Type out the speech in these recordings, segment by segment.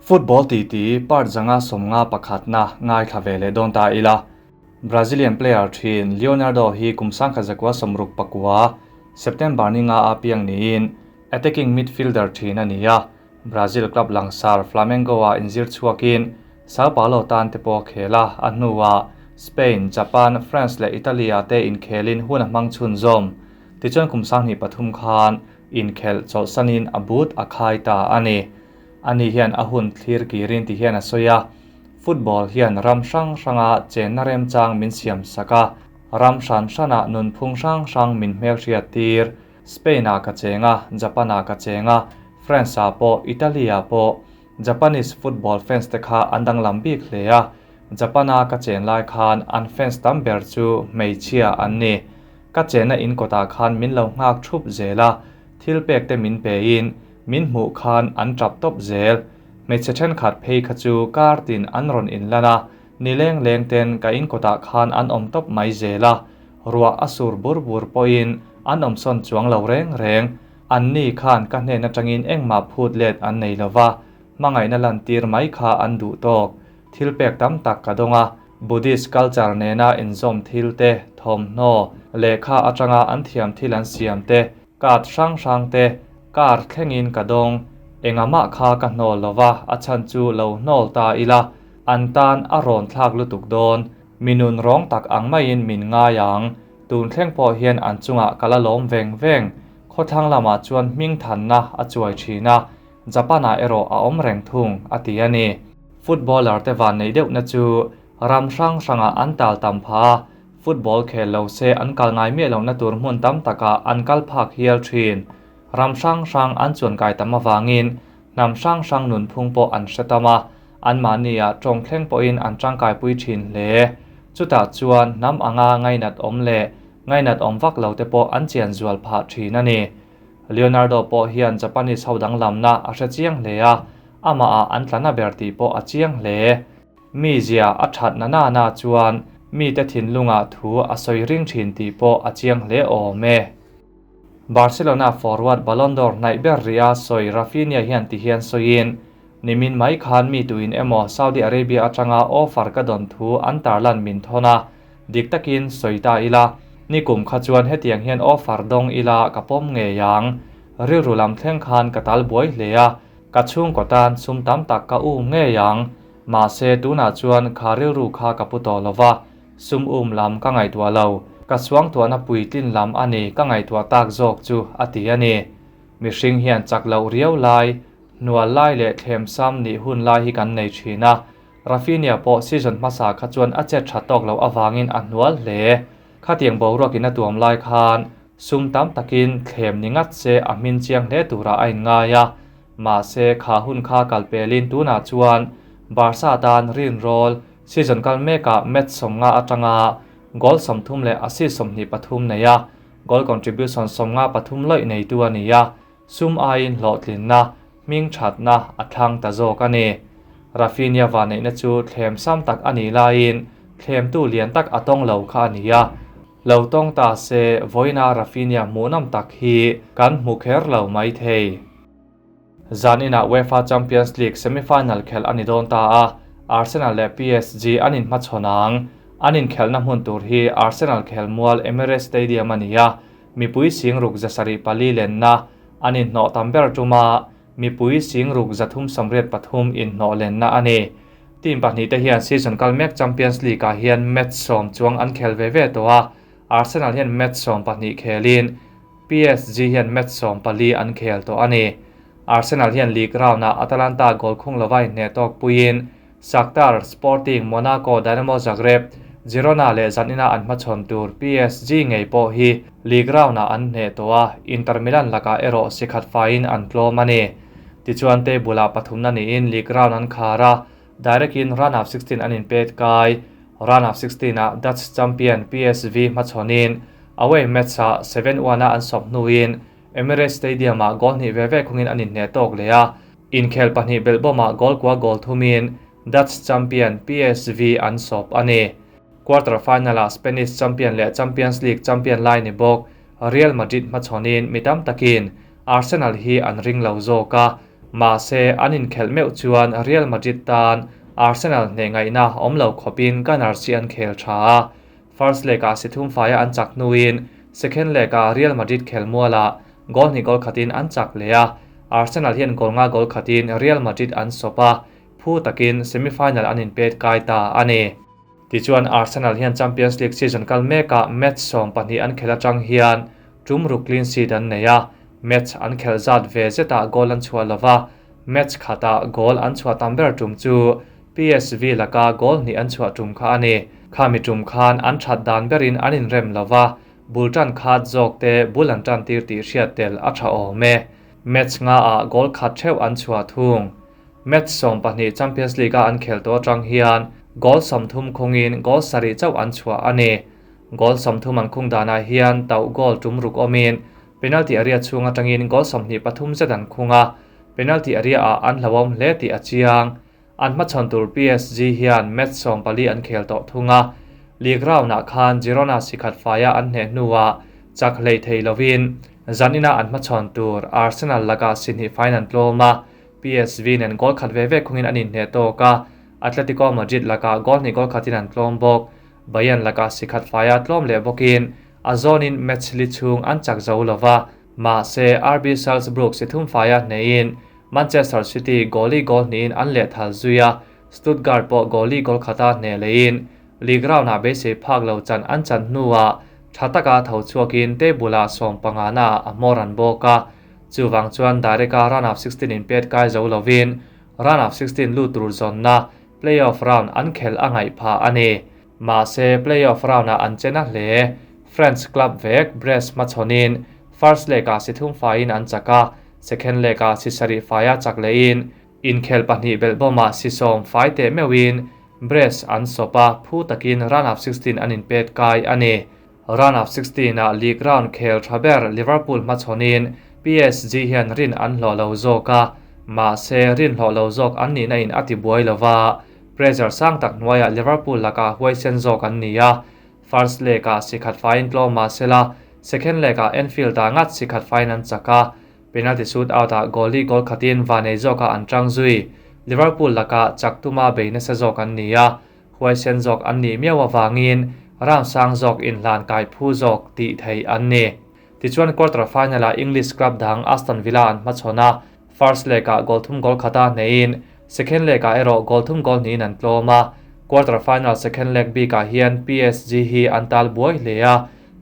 Football titi part 150 pakhatna ngaithla ve leh dawn ta ila. Brazilian player thin Leonardo hi kum 1969 September ni nga a piang niin attacking midfielder thin a ni a. Brazil club langsar Flamengo-a inzir chhuakin Sao Paulo tan te pawh a khel a, a hnuah Spain, Japan, France leh Italy-ah te inkhelin hun a hmang chhunzawm. Tichuan kum 2003 khan inkhelh chawlhsanin a boot a khai ta a ni. Ani hian a hun thlir kirin ti hian a sawi a, Football hian ram hrang hranga chenna remchang min siam sak a, ram hran hranah nunphung hrang hrang min hmelhriat tir. Spain-ah ka cheng a, Japan-ah ka cheng a, France-ah pawh, Italy-ah pawh. Japanese football fans te kha an danglam bik hle a, Japan-a ka chen lai khan an fans tam ber chu hmeichhia an ni. Ka chenna in kawtah khan min lo nghak thup zel a, thil pek te min pein min hmuh khan an tap tawp zel. Hmeichhe thenkhat phei kha chu kar tin an rawn inlan a, ni leng leng ten ka in kawtah khan an awm tawp mai zel a, ruah a sur bur bur pawhin an awmsawn chuang lo reng reng. Anni khan ka hnen atangin engmah phut let an nei lo va, hmangaihna lantir mai kha an duh tawk. Thil pek tam tak ka dawng a, Buddhist culture nena inzawm thil te, thawmhnaw, lehkha atanga an thiam thil an siam te, card hrang hrang te, car thlengin ka dawng. Engamah kha ka hnawl lo va, a chhan chu lo hnawl ta ila, an tan a rawn thlak lutuk dawn. Mi nun rawng tak ang maiin min ngai ang. Tun thleng pawh hian an chungah ka la lawm veng veng. Khawthlang lamah chuan hming thanna a chuai thin a, Japan-ah erawh a awm reng thung, a ti a ni. Footballer te van neih deuhna chu ram hrang hrangah an tal tam phah a, football khel lo se an kal ngai miah lohna tur hmun tam takah an kal phak hial thin. Ram hrang hrang an chuan kai tam avangin hnam hrang hrang nunphung pawh an hre tam a, anmahniah tawng thleng pawhin an tangkaipui thin hle. Chutah chuan hnam anga ngainat awm leh ngainat awm vak lo te pawh an chian zual phah thin a ni. Leonardo pawh hian Japanese ho danglamna a hre chiang hle a, amahah an tla na ber tih pawh a chiang hle. Mi zia a that na na na chuan mite thinlungah thu a sawi ring thin tih pawh a chiang hle awm e. Barcelona forward Ballon d'Or hnaih ber ria sawi Raphinha hian ti hian sawiin, Nimin mai khan mi tuin emaw Saudi Arabia atanga offer ka dawn thu an tarlan min thawn a, Dik takin sawi ta ila, nikum kha chuan hetiang hian offer dawng ila ka pawm ngei ang. Rilru lam thleng khan ka tal buai hle a, ka chhungkaw tan sum tam tak ka um ngei ang. Mahse tunah chuan kha rilru kha ka pu tawh lo va, sum um lam ka ngaihtuah lo. Ka suangtuahna puitlin lam a ni ka ngaihtuah tak zawk chu a ti a ni. Mihring hian chak loh riau lai, hnual lai leh thlemsam nih hun lai hi kan nei thin a, Raphinha pawh season hmasa kha chuan a chet tha tawk loh avangin a hnual hle. Khatiang boruakin a tuam lai khan sum tam takin thlem ni ngat se a hmin chiang hle turah a inngai a. Mahse kha hun kha kal pelin tunah chuan Barca tan rinrawl season kal mekah match 50 atanga goal 30 leh assist 23 nei a, goal contribution 53 lawih neitu a ni a. Sum aiin hlawhtlinna, hming thatna a thlang ta zawk a ni. Raphinha vanneihna chu thlem sam tak a nih laiin thlemtu lian tak a tawng lo kha a ni a. Lo tawng ta se vawiina Raphinha hmuhnawm tak hi kan hmu kher lo mai thei. Zaninah UEFA Champions League semi-final khelh a ni dawn ta a, Arsenal leh PSG an inhmachhawn ang. An inkhelhna hmun tur hi Arsenal khelmual Emirates Stadium a ni a, Mipui singruk 74 lenna an inhnawh tam ber tuma mipui singruk 383 inhnawh lenna a ni. Team pahnih te hian season kal mek Champions League ah hian match 10 chuang an khel ve ve tawh a, Arsenal hian match 12 khelin PSG hian match 14 an khel tawh a ni. Arsenal hian league round ah Atalanta goal khung lova inhneh tawk puiin Shakhtar, Sporting, Monaco, Dynamo Zagreb, Girona leh zanina an hmachhawn tur PSG ngei pawh hi league round-ah an hneh tawh a, Inter Milan lakah erawh si khat faiin an tlawm a ni. Tichuan table-ah pathumna niin league round an khar a, direct-in round of 16 an inpet kai. Round of 16-ah Dutch champion PSV hmachhawnin away match-ah 7-1-a an sawp hnuin Emirates Stadium-ah goal hnih ve ve khungin an inhneh tawk leh a, Inkhel pahnih belhbawmah goal kua goal thumin Dutch champion PSV an sawp a ni. Quarter final-ah Spanish champion leh Champions League champion lai ni bawk Real Madrid hmachhawnin mi tam takin Arsenal hi an ring lo zawk a. Mahse, an inkhelh meuh chuan Real Madrid tan Arsenal hneh ngaihna awm lo khawpin Gunners hi an khel tha a. First leg-ah si thum faia an chak hnuin second leg-ah Real Madrid khelmualah goal hnih goal khatin an chak leh a. Arsenal hian goal nga goal khatin Real Madrid an sawp a, phu takin semi-final an inpet kai ta a ni. Tichuan Arsenal hian Champions League season kal mekah match 12 an khelh atang hian tum ruk clean sheet an nei a, match an khelh zat ve zetah goal an chhuah lova, match khatah goal an chhuah tam ber tum chu PSV laka goal hnih an chhuah tum kha a ni. Khami tum khan an that dan berin an inrem lova, bul tan khat zawk te bul an tan tir tih hriat tel a tha awm e. Match nga ah goal khat theuh an chhuah thung. Match 12 Champions League a an khel tawh atang hian goal 30 khungin goal 7 chauh an chhuah a ni. Goal 30 an khung danah hian tauh goal tum ruk awmin penalty area chhung atangin goal 23 zet an khung a, penalty area ah an hlauhawm hle tih a chiang. An hmachhawn tur PSG hian match 14 an khel tawh thung a, league round ah khan Girona sikhat faia an hneh hnuah chak hlei thei lovin zanina an hmachhawn tur Arsenal laka sihnih fain an tlawm a, PSV nen goal khat ve ve khungin an inhneh tawk a, Atletico Madrid laka goal hnih goal khatin an tlawm bawk. Bayern laka sikhat faia tlawm leh bawkin a zawnin match li chhung an chak zo lova, mahse RB Salzburg si thum faia hnehin Manchester City goali goal hnihin an leh thal zui a, Stuttgart pawh goali goal khata hneh lehin league round ah beisei phak lo chan an chan hnuah tha taka tho chhuakin table ah 15 na ah a hmawr an bawk a, chuwang chuan direct a round of 16 in pet kai zo lovin round of 16 lut tur zawnna playoff round an khel a ngaih phah a ni. Mahse playoff round ah an chena hle. French club vek Brest hmachhawnin first leg ah si thum faiin an chak a, second leg ah si sarih faia chak lehin inkhel pahnih belhbawmah si 10 fai teh meuhin Brest an sawp a, phu takin round of 16 an inpet kai a ni. Round of 16 ah league round khel tha ber Liverpool hmachhawnin PSG hian rin an hlawh lo zawk a, mahse rin hlawh lo zawk an nihna in a ti buai lova, pressure sang tak hnuaiah Liverpool laka huaisen zawk an ni a. First leg ah si khat faiin tlawm mahsela second leg ah Anfield ah ngat si khat faiin an chak a, penalty shoot out ah goali goal khatin vanei zawk ah an tang zui. Liverpool laka chak tuma bei nasa zawk an ni a, huaisen zawk an nih miau awangin round sang zawk inhlan kai phu zawk tih thei an ni. Tichuan quarter final ah English club dang Aston Villa an hmachhawn a, first leg ah goal thum goal khata hnehin second leg ah erawh goal thum goal hnihin an tlawm a. Quarter final second leg bikah hian PSG hi an tal buai hle a,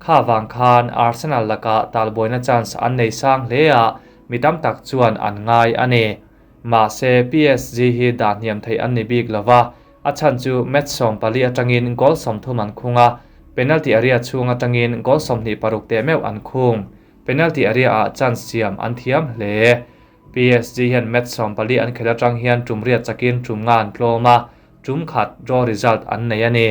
kha wang khan Arsenal laka tal buaina chance an nei sang hle a, mi tam tak chuan an ngai a ni. Mahse PSG hi dah hniam thei an ni bik lova, a chan chu match 14 atangin goal 30 an khung a, penalty area chhung atangin goal 26 te meuh an khung. Penalty area ah chance siam an thiam hle. PSG hian match 14 an khel atang hian tum riat chakin tum nga an tlawm a, tum khat draw result an nei a ni.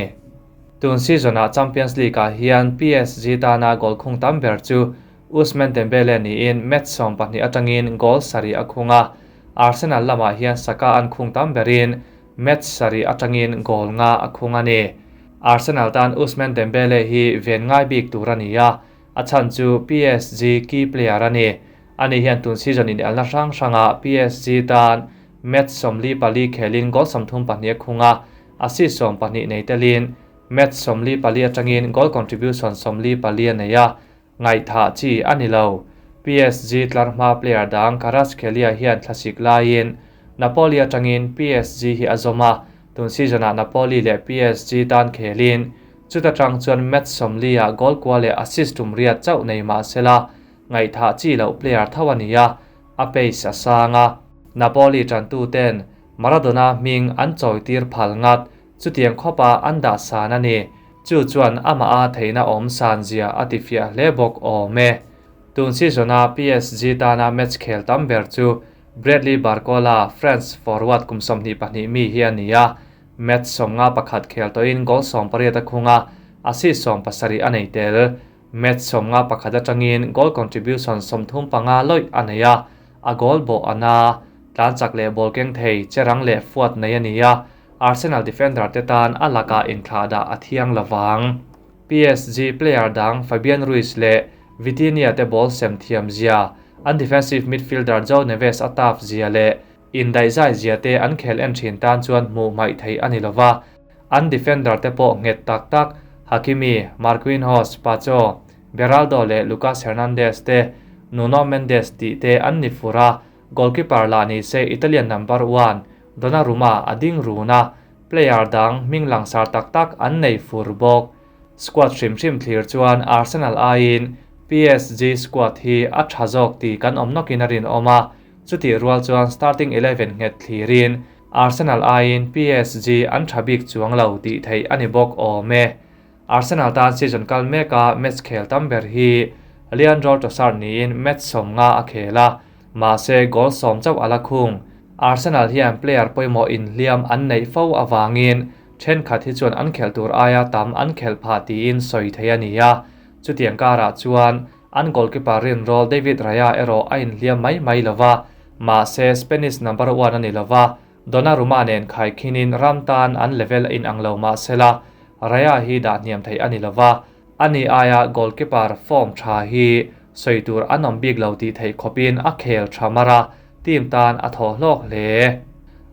Tun season ah Champions League ah hian PSG tana goal khung tam ber chu Ousmane Dembele niin match 12 atangin goal 7 a khung a. Arsenal lamah hian Saka an khung tam berin match 7 atangin goal nga a khung a ni. Arsenal tan Ousmane Dembele hi ven ngai bik tur a ni a, a chan chu PSG key player a ni. Ani hian tun season in elna hrang hranga PSG tan match 44 khelin goal 32 a khung a, assist 12 nei telin match 44 atangin goal contribution 44 a nei a, ngai tha chi ani lo. PSG tlarhma player dang Kvaratskhelia hian thlasik laiin Napoli atangin PSG hi a zawm a, tun season ah Napoli leh PSG tan khelin chuta tang chuan match 40 ah goal kwa leh assist tum riat chauh nei mahsela ngai tha chi lo player tho ani a, a pace a sanga. Napoli tan tu ten Maradona hming an chawi tir phal ngat chutiang khopa an dah san ani. Chu chuan ama a theina awm san zia a ti fiah hle bawk awm e. Tun season a PSG tana match khel tam ber chu Bradley Barcola, France forward kum 22 mi hi ani a, match 51 khel toin goal 18 a khung a, assist 17 a nei tel. Match 51 atangin goal contribution 35 loi a nei a, a goal bo ana tlan chak leh ball keng thei cherang leh fuat nei ani a. Arsenal defender te tan a laka inthla da a thiang lawang. PSG player dang Fabian Ruiz leh Vitinha te ball sem thiam zia An defensive midfielder Joao Neves a tough zia leh indaihzai zia te an khel en thin tan chuan hmuh hmaih theih a ni lova. An defender te pawh nghet tak tak Hakimi, Marquinhos, Pacho, Beraldo leh Lucas Hernandez te, Nuno Mendes tih te an ni fur a, goalkeeper lah ni se Italian number one Donnarumma a ding run a, player dang hming langsar tak tak an nei fur bawk. Squad hrim hrim thlir chuan Arsenal aiin PSG squad hi a tha zawk tih kan awm nawkin a rinawm a, chutih rual chuan starting eleven nghet thlirin Arsenal aiin PSG an tha bik chuang lo tih theih a ni bawk awm e. Arsenal tan season kal meka match khel tam ber hi Leandro Trossard niin match 50 a khel a, mahse goal 10 chauh a la khung. Arsenal hian player pawimawh inhliam an neih fo avangin thenkhat hi chuan an khel tur aia tam an khel phah tiin sawi thei a ni a. Chutiang karah chuan an goalkeeper rinrawl David Raya erawh a inhliam mai mai lova, mahse Spanish number 1 a ni lova, Donnarumma nen khaikhinin ram tan an level a inang lo mahsela Raya hi dah hniam thei a ni lova, ani aia goalkeeper form tha hi sawi tur an awm bik lo tih theih khawpin a khel tha mar a, team tan a thaw hlawk hle.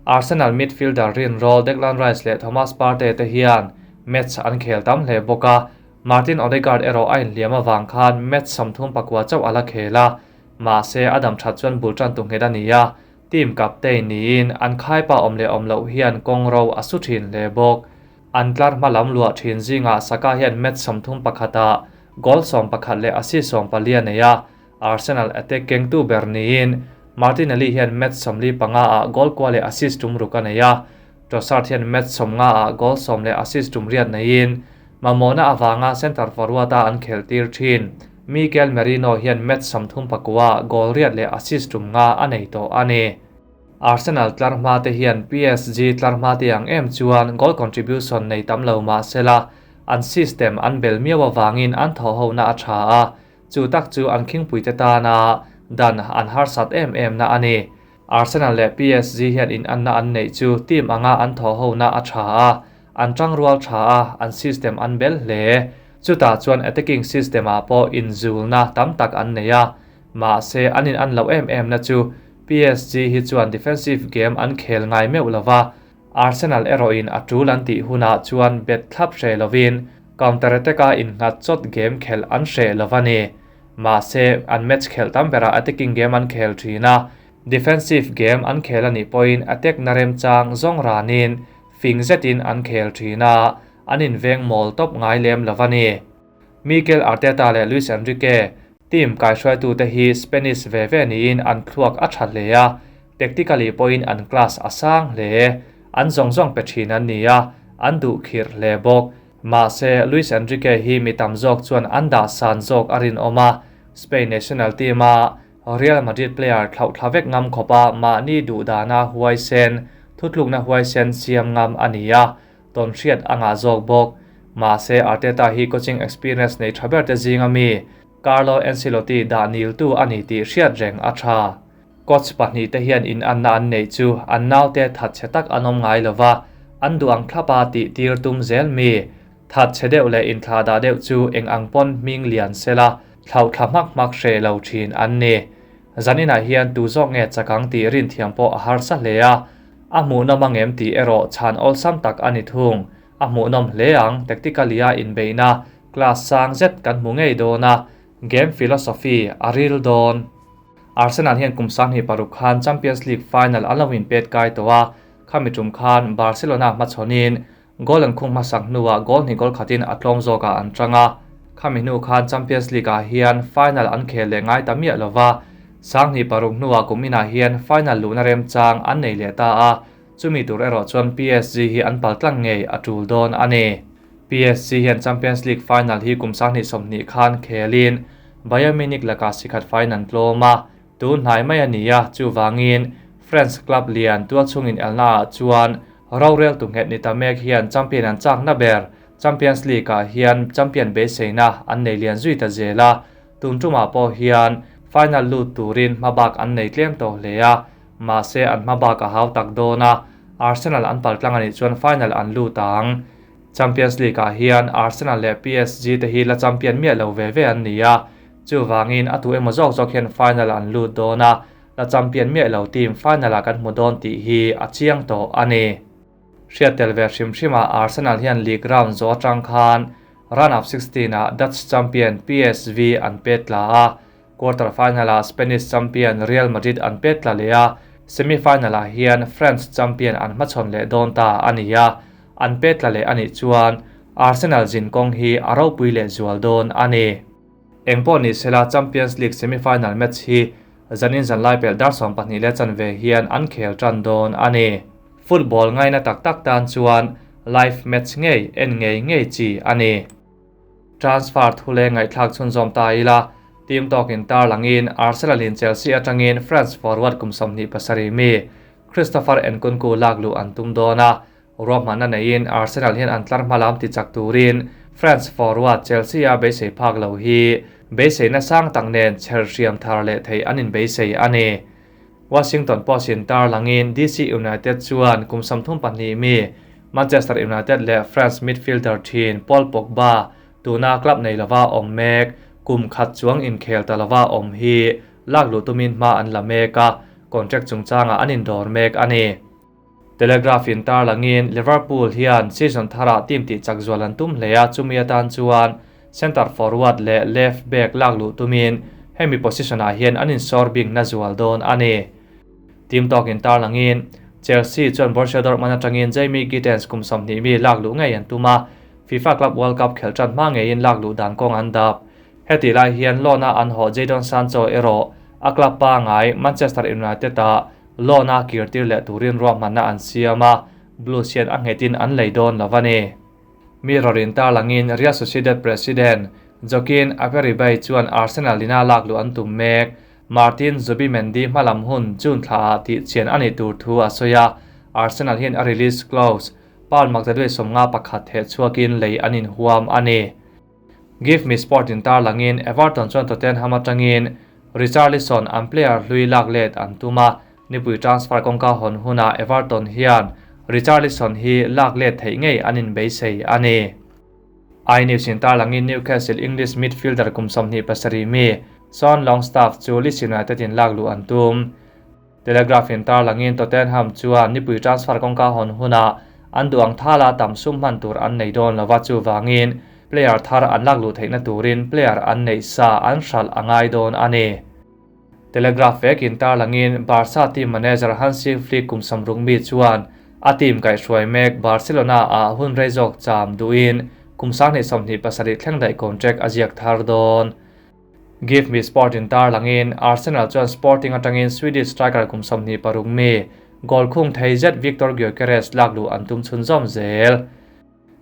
Arsenal midfielder rinrawl Declan Rice leh Thomas Partey te hian match an khel tam hle bawk a, Martin Odegaard erawh a inhliam avang khan match 39 chauh a la khel a, mahse a dam that chuan bul tan tu nghet a ni a, team captain niin an khaipa awm leh awm loh hian kawng ro a su thin hle bawk. An tlar hma lam luah thin zinga Saka hian match 31 ah goal 11 leh assist 14 a nei a, Arsenal attack kengtu ber niin Martinelli hian match 45 ah goal kwa leh assist tum ruk a nei a, Trossard hian match 50 ah goal 10 leh assist tum riat neiin mamawhna awanga center forward a an khel tir thin. Mikel Merino hian match 39 goal riat leh assist tum nga a nei tawh a ni. Arsenal tlar hma te hian PSG tlar hma te ang em chuan goal contribution nei tam lo mahsela an system an bel miau awangin an thaw ho na a tha a, chu tak chu an khingpui te tana dan an harsat em em na a ni. Arsenal leh PSG hian in an na an nei chu team anga an thaw ho na a tha a, an tang rual tha a, an system an bel hle. Chutah chuan attacking system ah pawh inzulna tam tak an nei a, mahse an in an lo em em na chu PSG hi chuan defensive game an khel ngai meuh lova, Arsenal erawhin a tul an tih hunah chuan bet thlap hre lovin counter attack a innghat chawt game khel an hre lova ni. Mahse an match khel tam berah attacking game an khel thin a, defensive game an khel ani pawhin attack na rem chang zawng ranin fing zetin an khel thin a, an inveng mawl tawp ngai lem lova ni. Mikel Arteta leh Luis Enrique team kai hruaitu te hi Spanish ve ve niin an thluak a tha hle a, tactically pawhin an class a sang hle, an zawng zawng pe thin an ni a, an duh khir hle bawk. Mahse Luis Enrique hi mi tam zawk chuan an dah san zawk a rinawm a, Spain national team a Real Madrid player thlauh thla vek ngam khawpa mahni duh dana huai sen, thutlukna huai sen siam ngam a ni a, ton hriat anga zawk bawk. Mahse Arteta hi coaching experience nei tha ber te zinga mi Carlo Ancelotti dah nil tu ani tih hriat reng a tha. Coach pahnih te hian in an na an nei chu an nau te that che tak an awm ngai lova, an duh ang thlapa tih tir tum zel mi. That che deuh leh in thla da deuh chu eng ang pawn hming lian sela thlauh thla hmak hmak hre lo thin an ni. Zanina hian tu zawk nge chakang tih rin thiam pawh a harsa hle a, a hmuhnawm angem tih erawh chhan awlsam tak ani thung. A hmuhnawm hle ang tactically a inbeihna class sang zet kan hmu ngei dawn a, game philosophy a ril dawn. Arsenal hian kum 26 khan Champions League final an lo inpet kai tawh a, khami tum khan Barcelona hmachhawnin goal an khung hmasak hnuah goal hnih goal khatin a tlawm zawkah an tang a, khami hnu khan Champions League ah hian final an khel leh ngai ta miah lova, 26 hnuah kum inah hian final luhna remchang an nei leh ta a, chumi tur erawh chuan PSG hi an paltlang ngei a tul dawn a ni. PSG hian Champions League final hi kum 2020 khan khelin Bayern Munich laka sikhat final tlawm a, tun hnai mai a ni a, chuwangin French club lian tualchungin elna ah chuan rorel tu nghet ni ta mek hian champion an chak na ber Champions League ah hian champion beiseina an nei lian zui ta zela, tun tumah pawh hian final lut turin hmabak an nei tlem tawh hle a, mahse an hmabak a hau tak dawn a, Arsenal an paltlang ani chuan final an lut ang. Champions League ah hian Arsenal leh PSG te hi la champion miah lo ve ve an ni a, Chuvangin a tu emaw zawk zawk hian final an lut dawn a, la champion miah lo team final ah kan hmu dawn tih hi a chiang tawh a ni. Hriat tel ve hrim hrim ah Arsenal hian league round zawh atang khan round of 16 ah Dutch champion PSV an pet tla a, quarter final ah Spanish champion Real Madrid an pet tla leh a, semi final ah hian France champion an hmachhawn leh dawn ta a ni a, an pet tla leh a nih chuan Arsenal zin kawng hi a ropui leh zual dawn a ni. Engpawh ni sela Champions League semi-final match hi zanin zanlai pelh dar 12 leh chanve hian an khel tan dawn a ni. Football ngaina tak tak tan chuan live match ngei en ngei ngei chi a ni. Transfer thu leh ngaihthlak chhunzawm ta ila, team tawkin tarlangin Arsenal in Chelsea atangin France forward kum 27 mi Christopher Nkunku lak luh an tum dawn a, Ruahmanna neiin Arsenal hian an tlar hma lam tichak turin France forward Chelsea a beisei phak lo hi beiseina sang tak nen chher hriam thar leh thei an inbeisei a ni. Washington Post in tarlangin DC United chuan kum 32 mi Manchester United leh France midfielder thin Paul Pogba tuna club nei lova awm mek kum khat chuang inkhel ta lova awm hi lak luh tumin hma an la mek a, contract chungchangah an indawr mek a ni. Telegraph in tarlangin Liverpool hian season tharah team tih chak zual an tum hle a, chumi atan chuan centre forward leh left back lak luh tumin hemi position ah hian an insawr bing na zual dawn a ni. Team tawkin tarlangin Chelsea chuan Borussia Dortmund atangin Jamie Gittens kum 20 mi lak luh ngei an tum a, FIFA Club World Cup khelh tan hma ngeiin lak luh dan kawng an dap. Heti lai hian loan a an haw Jadon Sancho erawh a club pangai Manchester United ah loan a kirtir leh turin ruahmanna an siam a, Blues hian a nghetin an lei dawn lo a ni. Mirror in tarlangin Real Sociedad president Joaquin Aperribay chuan Arsenal ina lak luh an tum mek. Martin Zubimendi hmalam hun June thla ah tih chian a nih tur thu a sawi a, Arsenal hian a release clause pound maktaduai 51 theh chhuakin lei an inhuam a ni. Give Me Sport in tarlangin Everton chuan Tottenham atangin Richarlison an player hlui lak let an tum a, nipui transfer kawngka hawn hunah Everton hian Richarlison hi lak let theih ngei an inbeisei a ni. iNews in tarlangin Newcastle English midfielder kum 27 mi Sean Longstaff chu Leeds United in lak luh an tum. Telegraph in tarlangin Tottenham chuan nipui transfer kawngka hawn hunah an duh ang thala tam sum hman tur an nei dawn lova, chuwangin player thar an lak luh theihna turin player an nei sa an hral a ngai dawn a ni. Telegraph vekin tarlangin Barca team manager Hansi Flick kum 60 mi chuan a team kaihhruai mek Barcelona ah hun rei zawk cham duhin kum 2027 thleng daih contract a ziak thar dawn. Give Me Sport in tarlangin Arsenal chuan Sporting atangin Swedish striker kum 26 mi goal khung thei zet Victor Gyökeres lak luh an tum chhunzawm zel.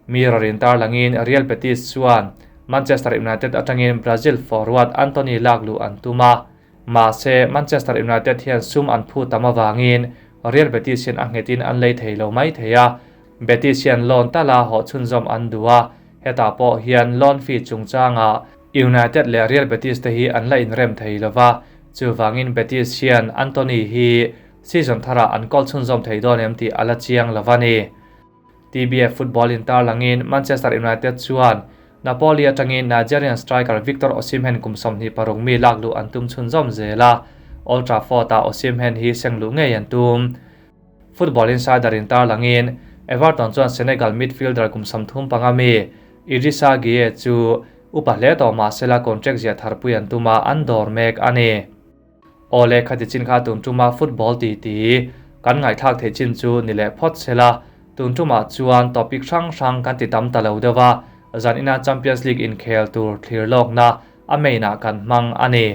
Mirror in tarlangin Real Betis chuan Manchester United atangin Brazil forward Antony lak luh an tum a, mahse Manchester United hian sum an phu tam awangin Real Betis hian a nghetin an lei thei lo mai thei a, Betis hian loan tala haw chhunzawm an duh a, hetah pawh hian loan fee chungchanga United leh Real Betis te hi an la inrem thei lova, chuwangin Betis hian Antony hi season tharah an kawl chhunzawm thei dawn em tih a la chiang lova ni. TBF Football in tarlangin Manchester United chuan Napoli atangin Nigerian striker Victor Osimhen kum 26 mi lak luh an tum chhunzawm zel a, Old Trafford ah Osimhen hi seng luh ngei an tum. Football Insider in tarlangin Everton chuan Senegal midfielder kum 35 mi Idrissa Gueye chu upa hle tawh mahsela contract zia tharpui an tum a, an dawr mek a ni. Awle khati chin kha tun tuma football ti ti kan ngaihthlak thei chin chu ni leh phawt sela, tun tumah chuan topic hrang hrang kan ti tam ta lo deuh a, zan ina Champions League inkhel tur thlir lawkna a main ah kan hmang a ni.